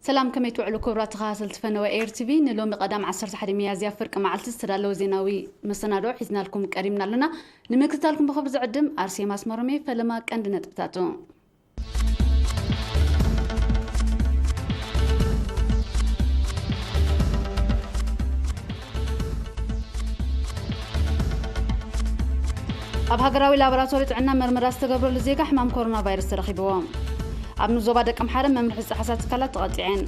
ሰላም፣ ከመይ ትውዕሉ ክቡራት ተኸታተልቲ ፈነወ ኤር ቲቪ? ንሎሚ ቀዳም ዓሰርተ ሓደ ሚያዝያ ፍርቂ መዓልቲ ዝተዳለወ ዜናዊ መሰናድኦ ሒዝናልኩም ቀሪብና ኣለና። ንምክትታልኩም ብኽብሪ ዝዕድም ኣርሴማ ኣስመሮም እየ። ፈለማ ቀንዲ ነጥብታቱ። ኣብ ሃገራዊ ላቦራቶሪ ጥዕና መርመራ ዝተገብረሉ ዜጋ ሕማም ኮሮና ቫይረስ ተረኺብዎ። ኣብ ንዞባ ደቀምሓረ መምርሒ ዝጠሓሳ ትካላት ተቐፂዐን።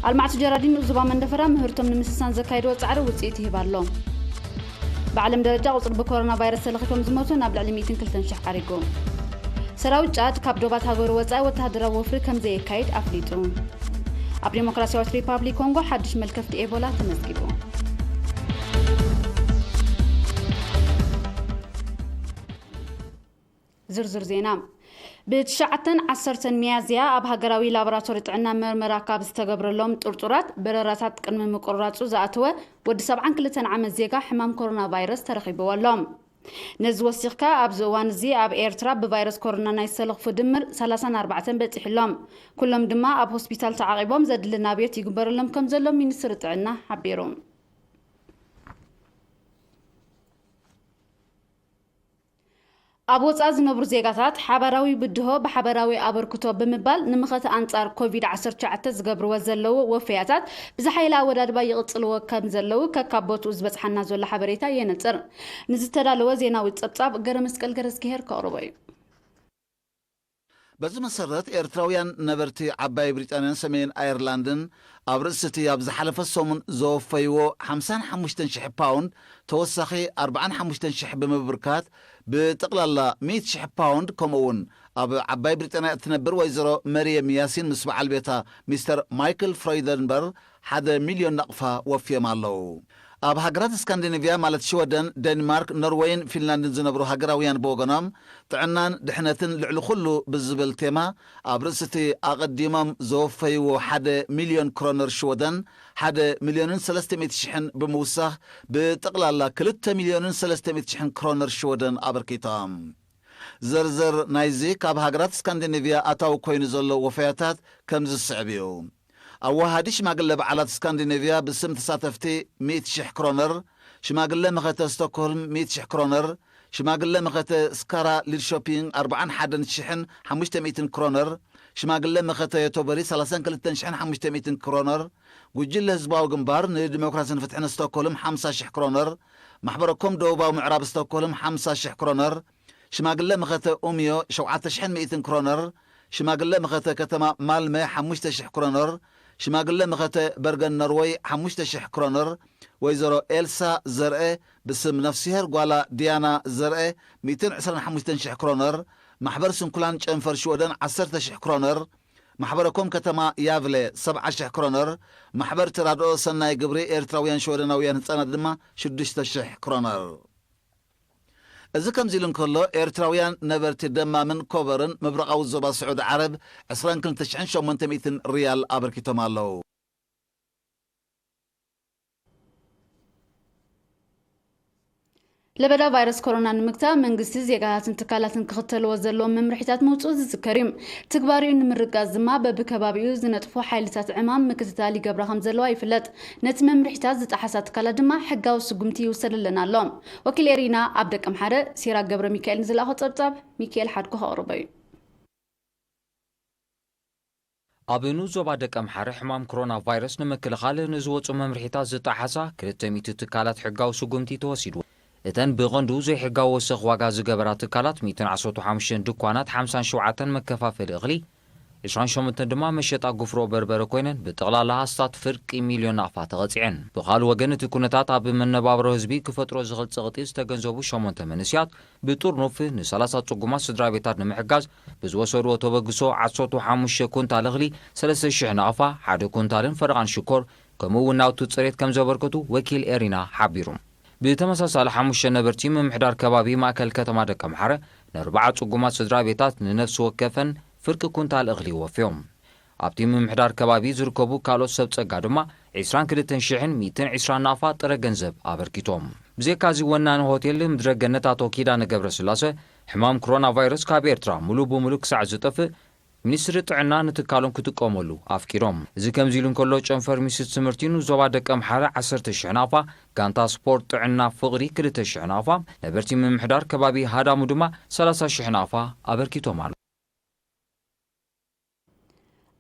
ኣልማዕቲ ጀራዲን ንኡስ ዞባ መንደፈራ ምህርቶም ንምስሳን ዘካየድዎ ፃዕሪ ውፅኢት ይህብ ኣሎ። ብዓለም ደረጃ ቁፅሪ ብኮሮና ቫይረስ ተለኺፎም ዝሞቱ ናብ ልዕሊ ሚእትን ክልተን ሽሕ ዓሪጉ። ሰራዊት ጫድ ካብ ዶባት ሃገሩ ወፃኢ ወተሃደራዊ ወፍሪ ከም ዘየካይድ ኣፍሊጡ። ኣብ ዴሞክራሲያዊት ሪፓብሊክ ኮንጎ ሓድሽ መልከፍቲ ኤቦላ ተመዝጊቡ። ዝርዝር ዜና። ብትሽዓተን ዓሰርተን ሚያዝያ ኣብ ሃገራዊ ላቦራቶሪ ጥዕና መርመራ ካብ ዝተገብረሎም ጥርጡራት በረራታት ቅድሚ ምቁርራጹ ዝኣተወ ወዲ ሰብዓን ክልተን ዓመት ዜጋ ሕማም ኮሮና ቫይረስ ተረኺብዎ ኣሎ። ነዚ ወሲኽካ ኣብዚ እዋን እዚ ኣብ ኤርትራ ብቫይረስ ኮሮና ናይ ዝተለኽፉ ድምር ሰላሳን ኣርባዕተን በጺሑ ኣሎ። ኩሎም ድማ ኣብ ሆስፒታል ተዓቒቦም ዘድሊ ናብዮት ይግበረሎም ከም ዘሎ ሚኒስትሪ ጥዕና ሓቢሩ። ኣብ ወጻኢ ዝነብሩ ዜጋታት ሓባራዊ ብድሆ ብሓባራዊ ኣበርክቶ ብምባል ንምኸተ ኣንጻር ኮቪድ ዓሰርተ ትሽዓተ ዝገብርዎ ዘለዉ ወፈያታት ብዝሓየለ ኣወዳድባ ይቕጽልዎ ከም ዘለዉ ከካብ ቦትኡ ዝበጽሓና ዘሎ ሓበሬታ የነጽር። ንዝተዳለወ ዜናዊ ጸብጻብ ገረመስቀል ገረዝግሄር ከቕርቦ እዩ። በዚ መሰረት ኤርትራውያን ነበርቲ ዓባይ ብሪጣንያን ሰሜን ኣየርላንድን ኣብ ርእሲ እቲ ኣብ ዝሓለፈ ሰሙን ዘወፈይዎ ሓምሳን ሓሙሽተን ሽሕ ፓውንድ ተወሳኺ ኣርባዓን ሓሙሽተን ሽሕ ብምብርካት ብጠቕላላ ሚእቲ ሽሕ ፓውንድ፣ ከምኡ እውን ኣብ ዓባይ ብሪጣንያ እትነብር ወይዘሮ መርየም ያሲን ምስ በዓል ቤታ ሚስተር ማይክል ፍረይደንበር ሓደ ሚልዮን ናቕፋ ወፍዮም ኣለዉ። ኣብ ሃገራት ስካንዲኔቭያ ማለት ሽወደን፣ ዴንማርክ፣ ኖርወይን ፊንላንድን ዝነብሩ ሃገራውያን ብወገኖም ጥዕናን ድሕነትን ልዕሊ ኩሉ ብዝብል ቴማ ኣብ ርእሲ እቲ ኣቐዲሞም ዘወፈይዎ ሓደ ሚልዮን ክሮነር ሽወደን ሓደ ሚልዮንን ሰለስተ ሚእቲ ሽሕን ብምውሳኽ ብጠቕላላ ክልተ ሚልዮንን ሰለስተ ሚእቲ ሽሕን ክሮነር ሽወደን ኣበርኪቶም። ዝርዝር ናይዚ ካብ ሃገራት ስካንዲኔቭያ ኣታዊ ኮይኑ ዘሎ ወፈያታት ከምዚ ዝስዕብ እዩ። ኣወሃሃዲ ሽማግለ በዓላት ስካንዲኔቭያ ብስም ተሳተፍቲ ሚእቲ ሽሕ ክሮነር፣ ሽማግለ መኸተ ስቶክሆልም ሚእቲ ሽሕ ክሮነር፣ ሽማግለ መኸተ ስካራ ሊድሾፒንግ ኣርባዓን ሓደን ሽሕን ሓሙሽተ ሚእትን ክሮነር፣ ሽማግለ መኸተ ዮቶበሪ ሰላሳን ክልተን ሽሕን ሓሙሽተ ሚእትን ክሮነር፣ ጉጅለ ህዝባዊ ግንባር ንዲሞክራስን ፍትሕን ስቶክሆልም ሓምሳ ሽሕ ክሮነር፣ ማሕበረ ኮም ደቡባዊ ምዕራብ ስቶክሆልም ሓምሳ ሽሕ ክሮነር፣ ሽማግለ መኸተ ኡምዮ ሸውዓተ ሽሕን ሚእትን ክሮነር፣ ሽማግለ መኸተ ከተማ ማልመ ሓሙሽተ ሽሕ ክሮነር፣ ሽማግለ መኸተ በርገን ኖርወይ ሓሙሽተ ሽሕ ክሮነር፣ ወይዘሮ ኤልሳ ዘርአ ብስም ነፍስሄር ጓላ ዲያና ዘርአ ሚእትን ዕስራን ሓሙሽተን ሽሕ ክሮነር፣ ማሕበር ስንኩላን ጨንፈር ሽወደን ዓሰርተ ሽሕ ክሮነር፣ ማሕበረ ኮም ከተማ ያቭለ ሰብዓ ሽሕ ክሮነር፣ ማሕበር ተራድኦ ሰናይ ግብሪ ኤርትራውያን ሽወደናውያን ህጻናት ድማ ሽዱሽተ ሽሕ ክሮነር። እዚ ከምዚ ኢሉ እንከሎ፣ ኤርትራውያን ነበርቲ ደማምን ኮበርን ምብራቓዊ ዞባ ስዑዲ ዓረብ ዕስራን ክልተ ሽሕን ሸሞንተ ሚእትን ሪያል ኣበርኪቶም ኣለዉ። ለበዳ ቫይረስ ኮሮና ንምግታእ መንግስቲ ዜጋታትን ትካላትን ክኽተልዎ ዘለዎም መምርሒታት ምውፅኡ ዝዝከር እዩ። ትግባሪኡ ንምርጋፅ ድማ በብከባቢኡ ዝነጥፉ ሓይልታት ዕማም ምክትታል ይገብራ ከም ዘለዋ ይፍለጥ። ነቲ መምርሒታት ዝጠሓሳ ትካላት ድማ ሕጋዊ ስጉምቲ ይውሰደለን ኣሎ። ወኪል ኤሪና ኣብ ደቀምሓረ ሲራክ ገብረ ሚካኤል ንዝለኣኾ ጸብጻብ ሚካኤል ሓድጎ ከቕርቦ እዩ። ኣብ ንኡስ ዞባ ደቀምሓረ ሕማም ኮሮና ቫይረስ ንምክልኻል ንዝወፁ መምርሒታት ዝጠሓሳ ክልተ ሚእቲ ትካላት ሕጋዊ ስጉምቲ ተወሲዱ። እተን ብቐንዱ ዘይሕጋዊ ወሰኽ ዋጋ ዝገበራ ትካላት ሚእትን ዓሰርተ ሓሙሽተን ድኳናት፣ ሓምሳን ሸውዓተን መከፋፈሊ እኽሊ፣ ዕስራን ሸሞንተን ድማ መሸጣ ጉፍሮ በርበረ ኮይነን ብጠቕላላ ኣስታት ፍርቂ ሚልዮን ናቕፋ ተቐጺዐን። ብኻልእ ወገን እቲ ኩነታት ኣብ መነባብሮ ህዝቢ ክፈጥሮ ዝኽእል ጸቕጢ ዝተገንዘቡ ሸሞንተ መንእስያት ብጥርኑፍ ንሰላሳ ጽጉማት ስድራ ቤታት ንምሕጋዝ ብዝወሰድዎ ተበግሶ ዓሰርተ ሓሙሽተ ኩንታል እኽሊ፣ ሰለስተ ሽሕ ናቕፋ፣ ሓደ ኩንታልን ፈረቓን ሽኮር ከምኡ እውን ናውቲ ጽሬት ከም ዘበርከቱ ወኪል ኤሪና ሓቢሩ። ብተመሳሳሊ ሓሙሽተ ነበርቲ ምምሕዳር ከባቢ ማእከል ከተማ ደቀምሓረ ንኣርብዓ ጽጉማት ስድራ ቤታት ንነፍሲ ወከፈን ፍርቂ ኩንታል እኽሊ ወፍዮም። ኣብቲ ምምሕዳር ከባቢ ዝርከቡ ካልኦት ሰብ ጸጋ ድማ ዕስራን ክልተን ሽሕን ሚእትን ዕስራን ናቕፋ ጥረ ገንዘብ ኣበርኪቶም። ብዘይካዚ ወናኒ ሆቴል ምድረ ገነት ኣቶ ኪዳነ ገብረስላሰ ሕማም ኮሮና ቫይረስ ካብ ኤርትራ ሙሉ ብሙሉ ክሳዕ ዝጠፍእ ሚኒስትሪ ጥዕና ንትካሎም ክጥቀመሉ ኣፍቂዶም። እዚ ከምዚ ኢሉ እንከሎ፣ ጨንፈር ሚኒስትሪ ትምህርቲ ንዞባ ደቀምሓረ ዓሰርተ ሽሕ ናቕፋ፣ ጋንታ ስፖርት ጥዕና ፍቕሪ ክልተ ሽሕ ናቕፋ፣ ነበርቲ ምምሕዳር ከባቢ ሃዳሙ ድማ ሰላሳ ሽሕ ናቕፋ ኣበርኪቶም ኣሎ።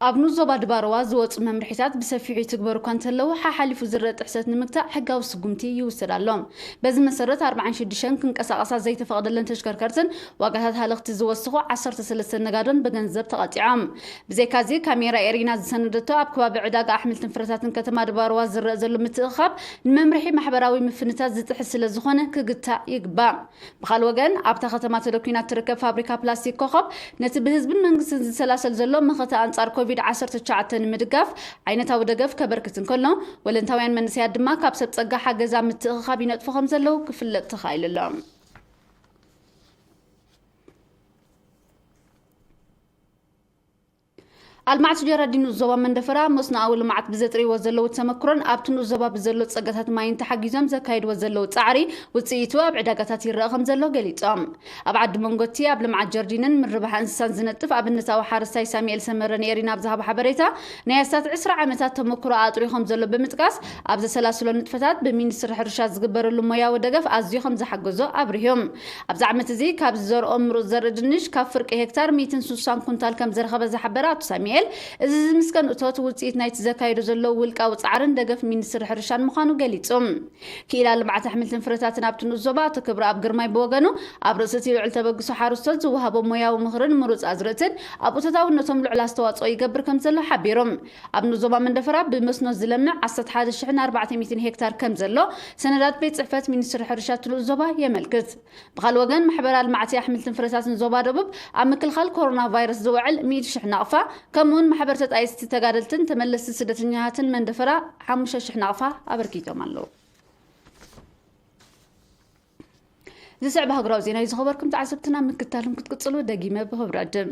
ኣብ ንኡስ ዞባ ድባርዋ ዝወጹ መምርሒታት ብሰፊሑ ይትግበሩ እኳ እንተለዉ፣ ሓሓሊፉ ዝረአ ጥሕሰት ንምግታእ ሕጋዊ ስጉምቲ ይውሰድ ኣሎ። በዚ መሰረት፣ ኣርባዓን ሽዱሽተን ክንቀሳቐሳ ዘይተፈቕደለን ተሽከርከርትን ዋጋታት ሃለኽቲ ዝወሰኹ ዓሰርተ ሰለስተ ነጋዶን ብገንዘብ ተቐጺዖም። ብዘይካዚ፣ ካሜራ ኤሪና ዝሰነደቶ ኣብ ከባቢ ዕዳጋ ኣሕምልትን ፍረታትን ከተማ ድባርዋ ዝረአ ዘሎ ምትእኽኻብ ንመምርሒ ማሕበራዊ ምፍንታት ዝጥሕስ ስለ ዝኾነ ክግታእ ይግባእ። ብኻልእ ወገን፣ ኣብታ ከተማ ተደኲና እትርከብ ፋብሪካ ፕላስቲክ ኮኾብ ነቲ ብህዝብን መንግስትን ዝሰላሰል ዘሎ መኸተ ኣንጻር ኮቪድ ዓሰርተ ትሽዓተ ንምድጋፍ ዓይነታዊ ደገፍ ከበርክት እንከሎ፣ ወለንታውያን መንእሰያት ድማ ካብ ሰብ ጸጋ ሓገዝ ኣብ ምትእኽኻብ ይነጥፉ ከም ዘለዉ ክፍለጥ ተኻኢሉ ኣሎ። ኣልማዕቲ ጀራዲን ንኡስ ዞባ መንደፈራ መስኖኣዊ ልምዓት ብዘጥርይዎ ዘለዉ ተመክሮን ኣብቲ ንኡስ ዞባ ብዘሎ ጸጋታት ማይን ተሓጊዞም ዘካይድዎ ዘለዉ ጻዕሪ ውጽኢቱ ኣብ ዕዳጋታት ይረኣ ከም ዘሎ ገሊጾም። ኣብ ዓዲ መንጎቲ ኣብ ልምዓት ጀርዲንን ምርባሕ እንስሳን ዝነጥፍ ኣብነታዊ ሓረስታይ ሳሙኤል ሰመረ ንኤሪና ኣብ ዝሃቦ ሓበሬታ፣ ናይ ኣስታት ዕስራ ዓመታት ተመክሮ ኣጥርዩ ከም ዘሎ ብምጥቃስ፣ ኣብ ዘሰላስሎ ንጥፈታት ብሚኒስትሪ ሕርሻ ዝግበረሉ ሞያዊ ደገፍ ኣዝዩ ከም ዝሓገዞ ኣብሪሁ። ኣብዚ ዓመት እዚ ካብ ዝዘርኦ ምሩጽ ዘርኢ ድንሽ ካብ ፍርቂ ሄክታር ሚእትን ስሳን ኩንታል ከም ዘረኸበ ዝሓበረ ኣቶ ሳሙኤል፣ እዚ ዝምስገን እቶት ውጽኢት ናይቲ ዘካየዶ ዘሎ ውልቃዊ ጻዕርን ደገፍ ሚኒስትሪ ሕርሻን ምዃኑ ገሊጹ። ክኢላ ልምዓት ኣሕምልትን ፍረታትን ኣብቲ ንኡስ ዞባ ኣቶ ክብረኣብ ግርማይ ብወገኑ፣ ኣብ ርእሲ እቲ ልዑል ተበግሶ ሓረስቶት ዝወሃቦ ሞያዊ ምኽርን ምሩጽ ኣዝርእትን ኣብ እቶታውነቶም ልዑል ኣስተዋጽኦ ይገብር ከም ዘሎ ሓቢሩ። ኣብ ንኡስ ዞባ መንደፈራ ብመስኖ ዝለምዕ ዓሰርተ ሓደ ሽሕን ኣርባዕተ ሚእትን ሄክታር ከም ዘሎ ሰነዳት ቤት ጽሕፈት ሚኒስትሪ ሕርሻ እቲ ንኡስ ዞባ የመልክት። ብኻልእ ወገን፣ ማሕበር ኣልማዕቲ ኣሕምልትን ፍረታትን ዞባ ደቡብ ኣብ ምክልኻል ኮሮና ቫይረስ ዝውዕል ሚእቲ ሽሕ ናቕፋ፣ ከምኡውን ማሕበር ተጣየስቲ ተጋደልትን ተመለስቲ ስደተኛታትን መንደፈራ ሓሙሽተ ሽሕ ናቕፋ ኣበርኪቶም ኣለዉ። ዝስዕብ ሃገራዊ ዜና እዩ ዝኸበርኩም ተዓዘብትና፣ ምክታልኩም ክትቅጽሉ ደጊመ ብኽብሪ ዕድም።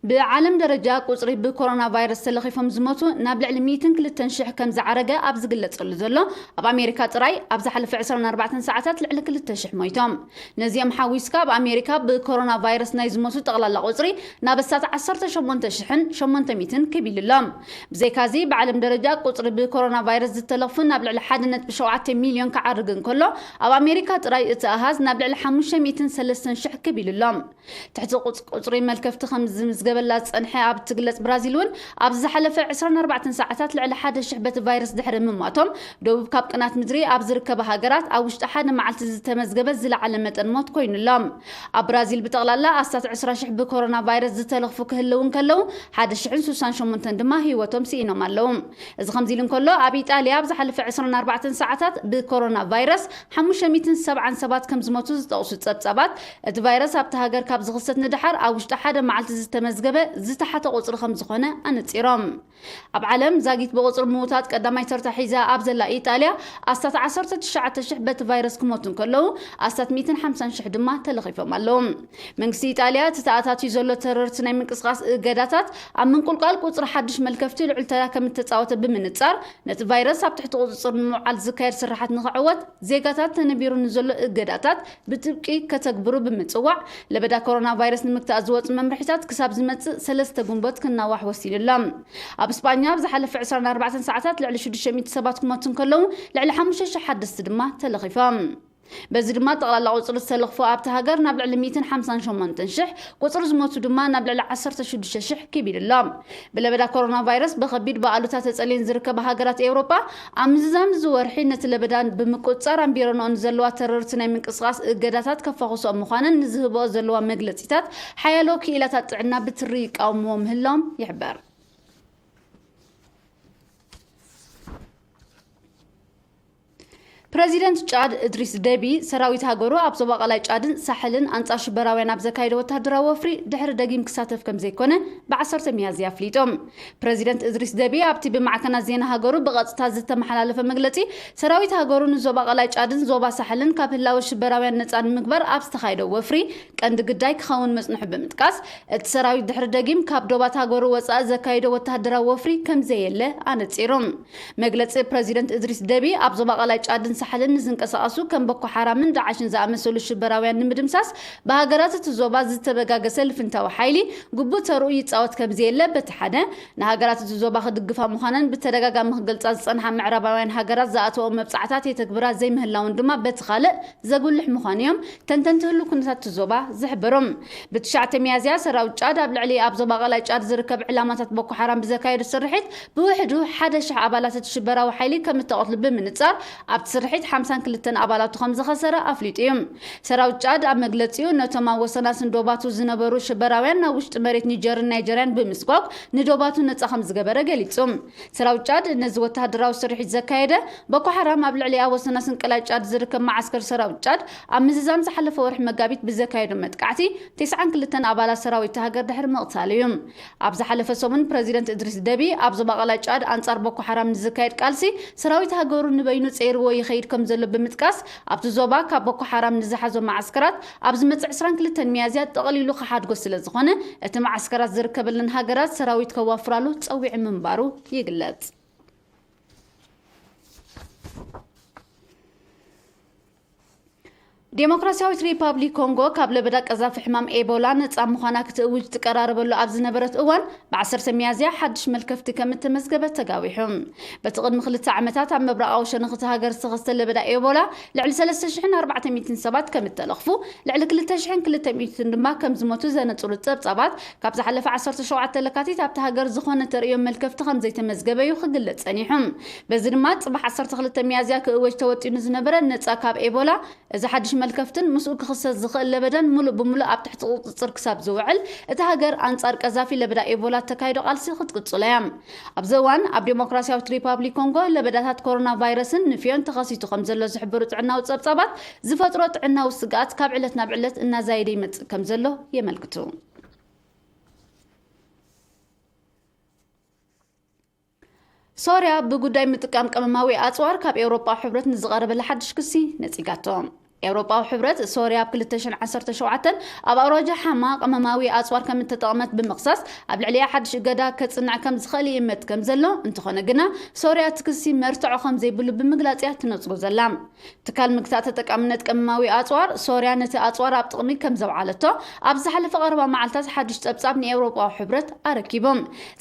ብዓለም ደረጃ ቁጽሪ ብኮሮና ቫይረስ ተለኺፎም ዝሞቱ ናብ ልዕሊ ሚእትን ክልተን ሽሕ ከም ዝዓረገ ኣብ ዝግለጸሉ ዘሎ፣ ኣብ ኣሜሪካ ጥራይ ኣብ ዝሓለፈ ዕስራን ኣርባዕተን ሰዓታት ልዕሊ ክልተ ሽሕ ሞይቶም። ነዚኦም ሓዊስካ ኣብ ኣሜሪካ ብኮሮና ቫይረስ ናይ ዝሞቱ ጠቕላላ ቁጽሪ ናብ ኣስታት ዓሰርተ ሸሞንተ ሽሕን ሸሞንተ ሚእትን ክብ ኢሉ ኣሎ። ብዘይካዚ ብዓለም ደረጃ ቁጽሪ ብኮሮና ቫይረስ ዝተለኽፉ ናብ ልዕሊ ሓደ ነጥቢ ሸውዓተ ሚልዮን ክዓርግ እንከሎ፣ ኣብ ኣሜሪካ ጥራይ እቲ ኣሃዝ ናብ ልዕሊ ሓሙሽተ ሚእትን ሰለስተን ሽሕ ክብ ኢሉ ኣሎ። ትሕቲ ቁጽ-፣ ቁጽሪ መልከፍቲ ከም ዝምዝገበላ ዝጸንሐ ኣብ እትግለጽ ብራዚል እውን፣ ኣብዚ ዝሓለፈ ዕስራን ኣርባዕተን ሰዓታት ልዕሊ ሓደ ሽሕ በቲ ቫይረስ ድሕሪ ምሟቶም፣ ደቡብ ካብ ቅናት ምድሪ ኣብ ዝርከባ ሃገራት ኣብ ውሽጢ ሓደ መዓልቲ ዝተመዝገበ ዝለዓለ መጠን ሞት ኮይኑ ኣሎ። ኣብ ብራዚል ብጠቕላላ ኣስታት ዕስራ ሽሕ ብኮሮና ቫይረስ ዝተለኽፉ ክህልው እንከለዉ፣ ሓደ ሽሕን ስሳን ሸሞንተን ድማ ህይወቶም ስኢኖም ኣለዉ። እዚ ከምዚ ኢሉ እንከሎ፣ ኣብ ኢጣልያ ኣብ ዝሓለፈ ዕስራን ኣርባዕተን ሰዓታት ብኮሮና ቫይረስ ሓሙሽተ ሚእትን ሰብዓን ሰባት ከም ዝሞቱ ዝጠቕሱ ጸብጻባት፣ እቲ ቫይረስ ኣብቲ ሃገር ካብ ዝኽሰት ንደሓር ኣብ ውሽጢ ሓደ መዓልቲ ዝተመዝገበ ዝተሓተ ቁጽሪ ከም ዝኾነ ኣነጺሮም። ኣብ ዓለም ዛጊት ብቁጽሪ ምዉታት ቀዳማይ ተርታ ሒዛ ኣብ ዘላ ኢጣልያ፣ ኣስታት ዓሰርተ ትሽዓተ ሽሕ በቲ ቫይረስ ክሞቱ እንከለዉ፣ ኣስታት ሚእትን ሓምሳን ሽሕ ድማ ተለኺፎም ኣለዉ። መንግስቲ ኢጣልያ፣ እቲ ተኣታትዩ ዘሎ ተረርቲ ናይ ምንቅስቓስ እገዳታት፣ ኣብ ምንቁልቋል ቁጽሪ ሓድሽ መልከፍቲ ልዑል ተራ ከም እተጻወተ ብምንጻር፣ ነቲ ቫይረስ ኣብ ትሕቲ ቁጽጽር ንምውዓል ዝካየድ ስራሓት ንኽዕወት፣ ዜጋታት ተነቢሩ ንዘሎ እገዳታት ብጥብቂ ከተግብሩ ብምጽዋዕ፣ ለበዳ ኮሮና ቫይረስ ንምግታእ ዝወጹ መምርሒታት ክሳብ ዝመጽእ ሰለስተ ጉንበት ክናዋሕ ወሲኑ ኣሎ። ኣብ ስጳኛ ኣብ ዝሓለፈ ዕስራን ኣርባዕተን ሰዓታት ልዕሊ ሽዱሽተ ሚእቲ ሰባት ክሞቱ እንከለዉ፣ ልዕሊ ሓሙሽተ ሽሕ ሓደስቲ ድማ ተለኺፎም። በዚ ድማ ጠቕላላ ቁጽሪ ዝተለኽፉ ኣብቲ ሃገር ናብ ልዕሊ ሚእትን ሓምሳን ሸሞንተን ሽሕ፣ ቁጽሪ ዝሞቱ ድማ ናብ ልዕሊ ዓሰርተ ሽዱሽተ ሽሕ ክብ ኢሉ ኣሎ። ብለበዳ ኮሮና ቫይረስ ብኸቢድ ብኣሉታ ተጸልየን ዝርከባ ሃገራት ኤውሮጳ፣ ኣብ ምዝዛም እዚ ወርሒ ነቲ ለበዳ ብምቁጽጻር ኣንቢረንኦ ንዘለዋ ተረርቲ ናይ ምንቅስቓስ እገዳታት ከፋኹስኦ ምዃነን ንዝህብኦ ዘለዋ መግለጺታት፣ ሓያሎ ክኢላታት ጥዕና ብትሪ ይቃወምዎ ምህላዎም ይሕበር። ፕረዚደንት ጫድ እድሪስ ደቢ፣ ሰራዊት ሃገሩ ኣብ ዞባ ቀላይ ጫድን ሳሕልን ኣንጻር ሽበራውያን ኣብ ዘካየዶ ወተሃደራዊ ወፍሪ ድሕሪ ደጊም ክሳተፍ ከም ዘይኮነ ብዓሰርተ ሚያዝያ ኣፍሊጡ። ፕረዚደንት እድሪስ ደቢ ኣብቲ ብማዕከናት ዜና ሃገሩ ብቐጥታ ዝተመሓላለፈ መግለጺ፣ ሰራዊት ሃገሩ ንዞባ ቀላይ ጫድን ዞባ ሳሕልን ካብ ህላወ ሽበራውያን ነጻ ንምግባር ኣብ ዝተኻየደ ወፍሪ ቀንዲ ግዳይ ክኸውን መጽንሑ ብምጥቃስ፣ እቲ ሰራዊት ድሕሪ ደጊም ካብ ዶባት ሃገሩ ወጻኢ ዘካየዶ ወተሃደራዊ ወፍሪ ከም ዘየለ ኣነጺሩ። መግለጺ ፕረዚደንት እድሪስ ደቢ፣ ኣብ ዞባ ቀላይ ጫድን ሳሕልን ንዝንቀሳቐሱ ከም ቦኮ ሓራምን ዳዓሽን ዝኣመሰሉ ሽበራውያን ንምድምሳስ ብሃገራት እቲ ዞባ ዝተበጋገሰ ልፍንታዊ ሓይሊ ግቡእ ተርኡ ይጻወት ከም ዘየለ በቲ ሓደ፣ ንሃገራት እቲ ዞባ ክድግፋ ምዃነን ብተደጋጋሚ ክገልጻ ዝጸንሓ ምዕራባውያን ሃገራት ዝኣተዎ መብጻዕታት የተግብራ ዘይምህላውን ድማ በቲ ካልእ ዘጉልሕ ምዃኑ እዮም ተንተንቲ ህሉ ኩነታት እቲ ዞባ ዝሕብሩ። ብትሽዓተ ሚያዝያ ሰራዊት ጫድ ኣብ ልዕሊ ኣብ ዞባ ቀላይ ጫድ ዝርከብ ዕላማታት ቦኮ ሓራም ብዘካየዱ ስርሒት ብውሕዱ ሓደ ሽሕ ኣባላት እቲ ሽበራዊ ሓይሊ ከም እተቐትሉ ብምንጻር፣ ኣብቲ ስርሒት ሓምሳን ክልተን ኣባላቱ ከም ዝኸሰረ ኣፍሊጡ እዩ። ሰራዊት ጫድ ኣብ መግለጺኡ ነቶም ኣብ ወሰናስን ዶባቱ ዝነበሩ ሽበራውያን ናብ ውሽጢ መሬት ኒጀርን ናይጀርያን ብምስጓግ ንዶባቱ ነጻ ከም ዝገበረ ገሊጹ። ሰራዊት ጫድ ነዚ ወተሃደራዊ ስርሒት ዘካየደ ቦኮ ሓራም ኣብ ልዕሊ ኣብ ወሰናስን ቀላይ ጫድ ዝርከብ መዓስከር ሰራዊት ጫድ ኣብ ምዝዛም ዝሓለፈ ወርሒ መጋቢት ብዘካየዶ መጥቃዕቲ ተስዓን ክልተን ኣባላት ሰራዊት ሃገር ድሕሪ ምቕታሉ እዩ። ኣብ ዝሓለፈ ሰሙን ፕረዚደንት እድሪስ ደቢ ኣብ ዞባ ቀላይ ጫድ ኣንጻር ቦኮ ሓራም ንዝካየድ ቃልሲ ሰራዊት ሃገሩ ንበይኑ ጸይርዎ ይኸይድ ከም ዘሎ ብምጥቃስ ኣብቲ ዞባ ካብ ቦኮ ሓራም ንዝሓዞ መዓስከራት ኣብ ዝመጽእ ዕስራን ክልተን ሚያዝያ ጠቕሊሉ ክሓድጎ ስለ ዝኾነ እቲ መዓስከራት ዝርከበለን ሃገራት ሰራዊት ከዋፍራሉ ጸዊዑ ምንባሩ ይግለጽ። ዴሞክራሲያዊት ሪፓብሊክ ኮንጎ ካብ ለበዳ ቀዛፊ ሕማም ኤቦላ ነጻ ምዃና ክትእውጅ ትቀራረበሉ ኣብ ዝነበረት እዋን፣ ብ ዓሰርተ ሚያዝያ ሓድሽ መልከፍቲ ከም እተመዝገበ ተጋዊሑ። በቲ ቅድሚ ክልተ ዓመታት ኣብ ምብራቓዊ ሸነኽ እታ ሃገር ዝተኸስተ ለበዳ ኤቦላ፣ ልዕሊ ሰለስተ ሽሕን ኣርባዕተ ሚእትን ሰባት ከም እተለኽፉ፣ ልዕሊ ክልተ ሽሕን ክልተ ሚእትን ድማ ከም ዝሞቱ ዘነጽሩ ጸብጻባት፣ ካብ ዝሓለፈ ዓሰርተ ሸውዓተ ለካቲት ኣብታ ሃገር ዝኾነ ተርእዮ መልከፍቲ ከም ዘይተመዝገበ እዩ ክግለጽ ጸኒሑ። በዚ ድማ፣ ጽባሕ ዓሰርተ ክልተ ሚያዝያ ክእወጅ ተወጢኑ ዝነበረ ነጻ ካብ ኤቦላ፣ እዚ ሓድሽ መልከፍትን ምስኡ ክኽሰት ዝኽእል ለበዳን ምሉእ ብምሉእ ኣብ ትሕቲ ቁጽጽር ክሳብ ዝውዕል፣ እታ ሃገር ኣንጻር ቀዛፊ ለበዳ ኤቦላ እተካይዶ ቃልሲ ክትቅጽሎ እያ። ኣብዚ እዋን፣ ኣብ ዴሞክራሲያዊት ሪፓብሊክ ኮንጎ ለበዳታት ኮሮና ቫይረስን ንፍዮን ተኸሲቱ ከም ዘሎ ዝሕብሩ ጥዕናዊ ጸብጻባት፣ ዝፈጥሮ ጥዕናዊ ስግኣት ካብ ዕለት ናብ ዕለት እናዛየደ ይመጽእ ከም ዘሎ የመልክቱ። ሶርያ ብጉዳይ ምጥቃም ቀመማዊ ኣጽዋር ካብ ኤውሮጳዊ ሕብረት ንዝቐረበላ ሓድሽ ክሲ ነጺጋቶ። ኤውሮጳዊ ሕብረት፣ ሶርያ ኣብ ክልተ ሽሕን ዓሰርተ ሸውዓተን ኣብ ኣውራጃ ሓማ ቀመማዊ ኣጽዋር ከም እተጠቕመት ብምኽሳስ፣ ኣብ ልዕሊኣ ሓድሽ እገዳ ከጽንዕ ከም ዝኽእል ይእመት ከም ዘሎ፣ እንተኾነ ግና፣ ሶርያ እቲ ክሲ መርትዖ ከም ዘይብሉ ብምግላጽ እያ ትነጽጎ ዘላ። ትካል ምግታእ ተጠቃምነት ቀመማዊ ኣጽዋር፣ ሶርያ ነቲ ኣጽዋር ኣብ ጥቕሚ ከም ዘውዓለቶ፣ ኣብ ዝሓለፈ ቀረባ መዓልታት ሓድሽ ጸብጻብ ንኤውሮጳዊ ሕብረት ኣረኪቡ።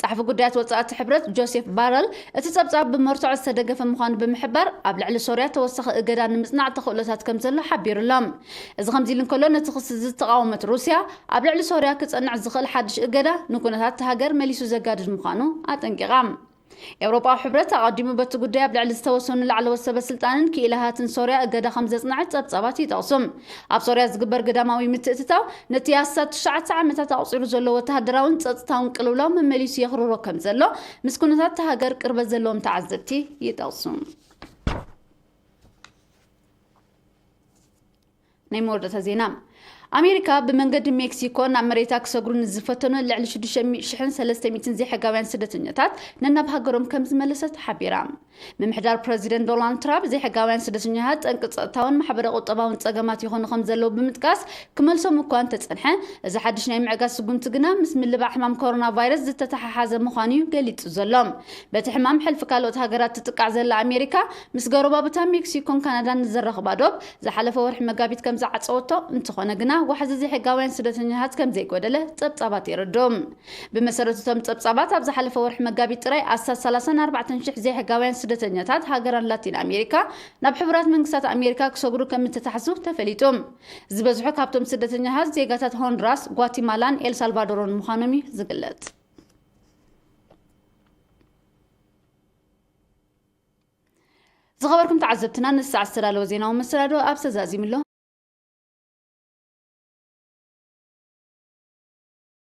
ጸሓፊ ጉዳያት ወጻኢ እቲ ሕብረት ጆሴፍ ባረል፣ እቲ ጸብጻብ ብመርትዖ ዝተደገፈ ምዃኑ ብምሕባር፣ ኣብ ልዕሊ ሶርያ ተወሳኺ እገዳ ንምጽናዕ ተኽእሎታት ከም ዘሎ ሓቢሩ ኣሎ። እዚ ከምዚ ኢሉ እንከሎ፣ ነቲ ክሲ ዝተቓወመት ሩስያ፣ ኣብ ልዕሊ ሶርያ ክጸንዕ ዝኽእል ሓድሽ እገዳ ንኩነታት እታ ሃገር መሊሱ ዘጋድድ ምዃኑ ኣጠንቂቓ። ኤውሮጳዊ ሕብረት ኣቐዲሙ በቲ ጉዳይ ኣብ ልዕሊ ዝተወሰኑ ላዕለዎት ሰበ ስልጣንን ክኢላታትን ሶርያ እገዳ ከም ዘጽንዐ ጸብጻባት ይጠቕሱ። ኣብ ሶርያ ዝግበር ግዳማዊ ምትእትታው ነቲ ኣስታት ትሽዓተ ዓመታት ኣቑጺሩ ዘሎ ወተሃደራውን ጸጥታውን ቅልውላው መመሊሱ የኽርሮ ከም ዘሎ ምስ ኩነታት እታ ሃገር ቅርበት ዘለዎም ተዓዘብቲ ይጠቕሱ። ናይ መወዳእታ ዜና። ኣሜሪካ ብመንገዲ ሜክሲኮ ናብ መሬታ ክሰግሩ ንዝፈተኑ ልዕሊ ሽዱሽተ ሽሕን ሰለስተ ሚእትን ዘይሕጋውያን ስደተኛታት ነናብ ሃገሮም ከም ዝመለሰት ሓቢራ። ምምሕዳር ፕረዚደንት ዶናልድ ትራምፕ ዘይሕጋውያን ስደተኛታት ጠንቂ ጸጥታውን ማሕበረ ቁጠባውን ጸገማት ይኾኑ ከም ዘለዉ ብምጥቃስ፣ ክመልሶም እኳ እንተጸንሐ፣ እዚ ሓድሽ ናይ ምዕጋስ ስጉምቲ ግና ምስ ምልባዕ ሕማም ኮሮና ቫይረስ ዝተተሓሓዘ ምዃኑ እዩ ገሊጹ ዘሎ። በቲ ሕማም ሕልፊ ካልኦት ሃገራት ትጥቃዕ ዘላ ኣሜሪካ፣ ምስ ጎረባብታ ሜክሲኮን ካናዳን ንዘራኽባ ዶብ ዝሓለፈ ወርሒ መጋቢት ከም ዝዓጸወቶ፣ እንተኾነ ግና ዋሕዚ ዘይሕጋውያን ስደተኛታት ከም ዘይጎደለ ጸብጻባት የረድኡ። ብመሰረት እቶም ጸብጻባት፣ ኣብ ዝሓለፈ ወርሒ መጋቢት ጥራይ ኣስታት ሰላሳን ኣርባዕተን ሽሕ ዘይሕጋውያን ስደተኛታት ሃገራት ላቲን ኣሜሪካ ናብ ሕቡራት መንግስታት ኣሜሪካ ክሰግሩ ከም እተታሕዙ ተፈሊጡ። ዝበዝሑ ካብቶም ስደተኛታት ዜጋታት ሆንዱራስ፣ ጓቲማላን ኤልሳልቫዶርን ምዃኖም እዩ ዝግለጽ። ዝኸበርኩም ተዓዘብትና፣ ንሰዓት ዝተዳለወ ዜናዊ መሰናዶ ኣብ ተዛዚሙ ኣሎ።